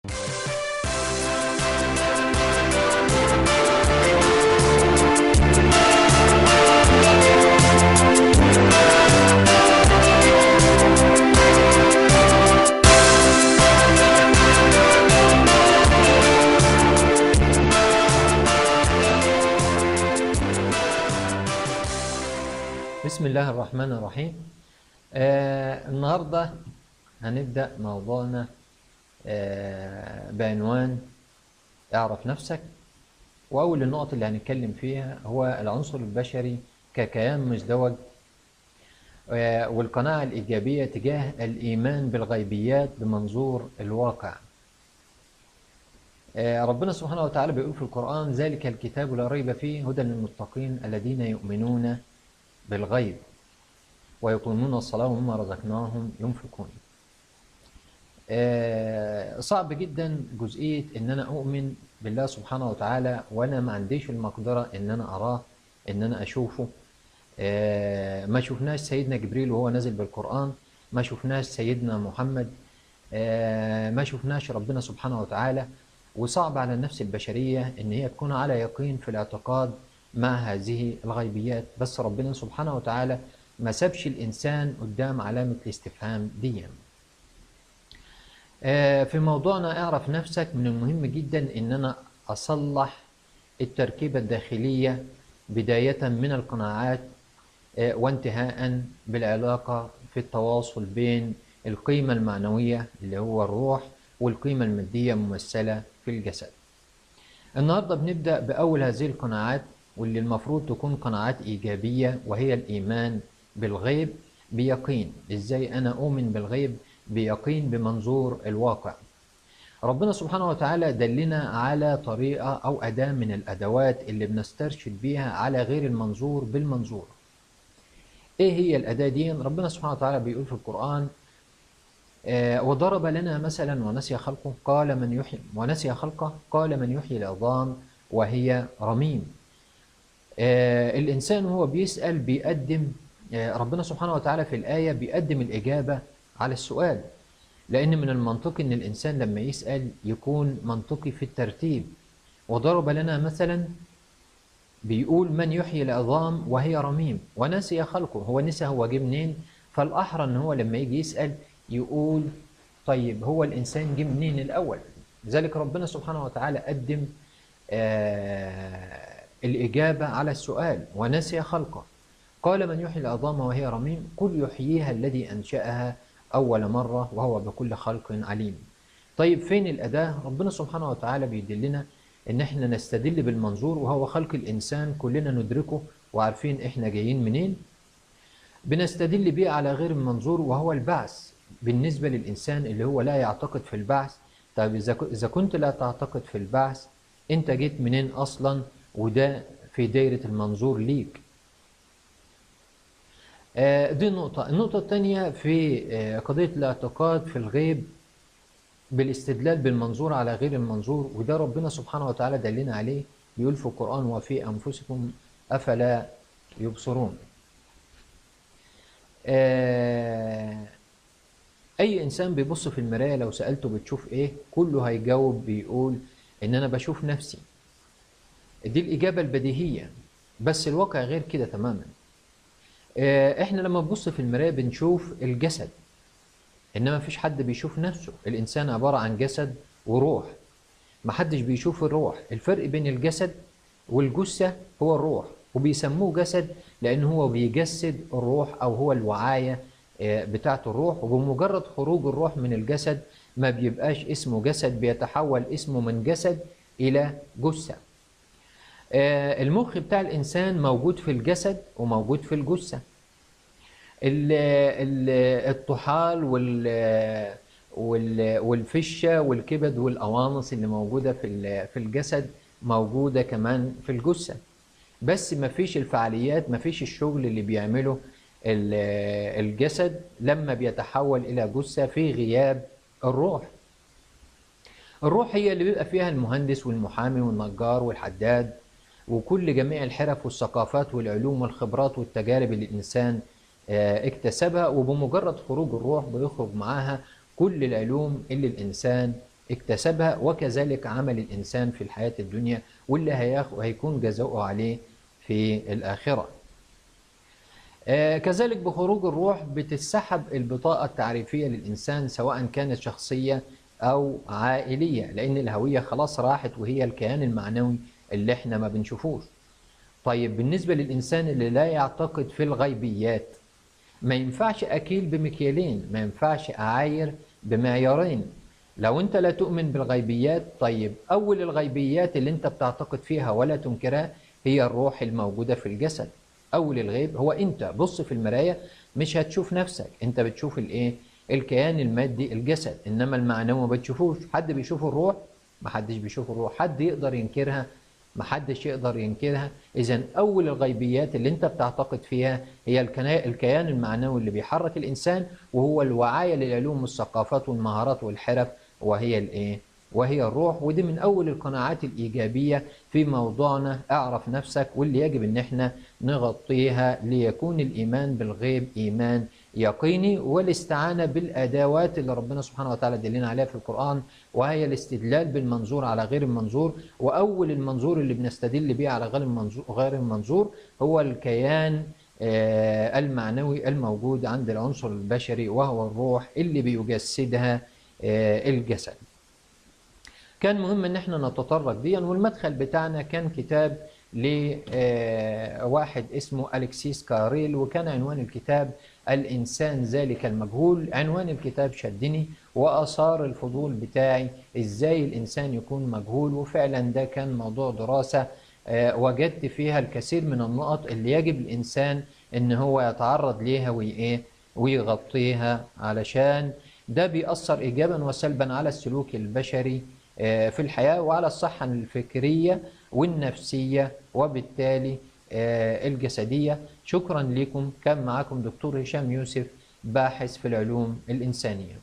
بسم الله الرحمن الرحيم. النهاردة هنبدأ موضوعنا بعنوان اعرف نفسك. وأول النقط اللي هنتكلم فيها هو العنصر البشري ككيان مزدوج، والقناعة الإيجابية تجاه الإيمان بالغيبيات بمنظور الواقع. ربنا سبحانه وتعالى بيقول في القرآن: ذلك الكتاب لا ريب فيه هدى للمتقين الذين يؤمنون بالغيب ويقيمون الصلاة ومما رزقناهم ينفقون. صعب جدا جزئية ان انا اؤمن بالله سبحانه وتعالى وانا ما عنديش المقدرة ان انا اراه، ان انا اشوفه. ما شفناش سيدنا جبريل وهو نازل بالقرآن، ما شفناش سيدنا محمد، ما شفناش ربنا سبحانه وتعالى. وصعب على النفس البشرية ان هي تكون على يقين في الاعتقاد مع هذه الغيبيات، بس ربنا سبحانه وتعالى ما سابش الإنسان قدام علامة الاستفهام دي. في موضوعنا اعرف نفسك، من المهم جدا ان انا اصلح التركيبة الداخلية بداية من القناعات، وانتهاء بالعلاقة في التواصل بين القيمة المعنوية اللي هو الروح والقيمة المادية ممثلة في الجسد. النهاردة بنبدأ بأول هذه القناعات واللي المفروض تكون قناعات إيجابية، وهي الإيمان بالغيب بيقين. إزاي أنا أؤمن بالغيب بيقين بمنظور الواقع؟ ربنا سبحانه وتعالى دلنا على طريقة أو أداة من الأدوات اللي بنسترشد بيها على غير المنظور بالمنظور. إيه هي الأداة دي؟ ربنا سبحانه وتعالى بيقول في القرآن: وضرب لنا مثلا ونسي خلقه قال من يحيي، ونسي خلقه قال من يحيي العظام وهي رميم. الإنسان هو بيسأل بيقدم، ربنا سبحانه وتعالى في الآية بيقدم الإجابة على السؤال، لأن من المنطقي إن الإنسان لما يسأل يكون منطقي في الترتيب. وضرب لنا مثلا بيقول من يحيي العظام وهي رميم ونسي خلقه، هو نسى هو جه منين، فالأحرى إن هو لما يجي يسأل يقول طيب هو الإنسان جه منين الأول. لذلك ربنا سبحانه وتعالى قدم الإجابة على السؤال: ونسي خلقه قال من يحيي العظام وهي رميم قل يحييها الذي أنشأها أول مرة وهو بكل خلق عليم. طيب فين الأداة؟ ربنا سبحانه وتعالى بيدلنا إن إحنا نستدل بالمنظور وهو خلق الإنسان، كلنا ندركه وعارفين إحنا جايين منين. بنستدل بيه على غير المنظور وهو البعث. بالنسبة للإنسان اللي هو لا يعتقد في البعث، طيب إذا كنت لا تعتقد في البعث أنت جيت منين أصلا؟ وده في دايرة المنظور ليك. دي النقطة. النقطة الثانية في قضية الاعتقاد في الغيب بالاستدلال بالمنظور على غير المنظور، وده ربنا سبحانه وتعالى دلنا عليه، بيقول في القرآن: وفي أنفسكم أفلا يبصرون. أي إنسان بيبص في المراية لو سألته بتشوف إيه، كله هيجاوب بيقول إن أنا بشوف نفسي. دي الإجابة البديهية، بس الواقع غير كده تماما. إحنا لما نبص في المراية بنشوف الجسد، إنما مفيش حد بيشوف نفسه. الإنسان عبارة عن جسد وروح، محدش بيشوف الروح. الفرق بين الجسد والجثة هو الروح، وبيسموه جسد لأن هو بيجسد الروح أو هو الوعاية بتاعة الروح. وبمجرد خروج الروح من الجسد ما بيبقاش اسمه جسد، بيتحول اسمه من جسد إلى جثة. المخ بتاع الإنسان موجود في الجسد وموجود في الجثة. الطحال والفشة والكبد والقوانص اللي موجودة في الجسد موجودة كمان في الجثة، بس مفيش الفعاليات، مفيش الشغل اللي بيعمله الجسد لما بيتحول إلى جثة في غياب الروح. الروح هي اللي بيبقى فيها المهندس والمحامي والنجار والحداد وكل جميع الحرف والثقافات والعلوم والخبرات والتجارب اللي الإنسان اكتسبها، وبمجرد خروج الروح بيخرج معاها كل العلوم اللي الإنسان اكتسبها، وكذلك عمل الإنسان في الحياة الدنيا واللي هيكون جزاؤه عليه في الآخرة. كذلك بخروج الروح بتتسحب البطاقة التعريفية للإنسان، سواء كانت شخصية أو عائلية، لأن الهوية خلاص راحت وهي الكيان المعنوي اللي احنا ما بنشوفوش. طيب بالنسبة للإنسان اللي لا يعتقد في الغيبيات، ما ينفعش أكيل بمكيالين، ما ينفعش أعاير بمعيارين. لو أنت لا تؤمن بالغيبيات، طيب أول الغيبيات اللي أنت بتعتقد فيها ولا تنكرها هي الروح الموجودة في الجسد. أول الغيب هو أنت، بص في المراية مش هتشوف نفسك، أنت بتشوف الإيه؟ الكيان المادي الجسد، إنما المعنوي ما بتشوفوش. حد بيشوف الروح؟ ما حدش بيشوف الروح. حد يقدر ينكرها؟ ما حدش يقدر ينكرها. إذن أول الغيبيات اللي أنت بتعتقد فيها هي الكيان المعنوي اللي بيحرك الإنسان، وهو الوعاية للعلوم والثقافات والمهارات والحرف، وهي الإيه؟ وهي الروح. ودي من أول القناعات الإيجابية في موضوعنا اعرف نفسك، واللي يجب إن احنا نغطيها ليكون الإيمان بالغيب إيمان يقيني، والاستعانة بالأدوات اللي ربنا سبحانه وتعالى دلنا عليها في القرآن، وهي الاستدلال بالمنظور على غير المنظور. وأول المنظور اللي بنستدل بيه على غير المنظور هو الكيان المعنوي الموجود عند العنصر البشري، وهو الروح اللي بيجسدها الجسد. كان مهم ان احنا نتطرق ديا، والمدخل بتاعنا كان كتاب لواحد اسمه ألكسيس كاريل، وكان عنوان الكتاب الإنسان ذلك المجهول. عنوان الكتاب شدني وأثار الفضول بتاعي، إزاي الإنسان يكون مجهول؟ وفعلا ده كان موضوع دراسة وجدت فيها الكثير من النقط اللي يجب الإنسان إن هو يتعرض ليها ويغطيها، علشان ده بيأثر إيجابا وسلبا على السلوك البشري في الحياة، وعلى الصحة الفكرية والنفسية، وبالتالي الجسدية. شكرا لكم. كان معكم دكتور هشام يوسف، باحث في العلوم الإنسانية.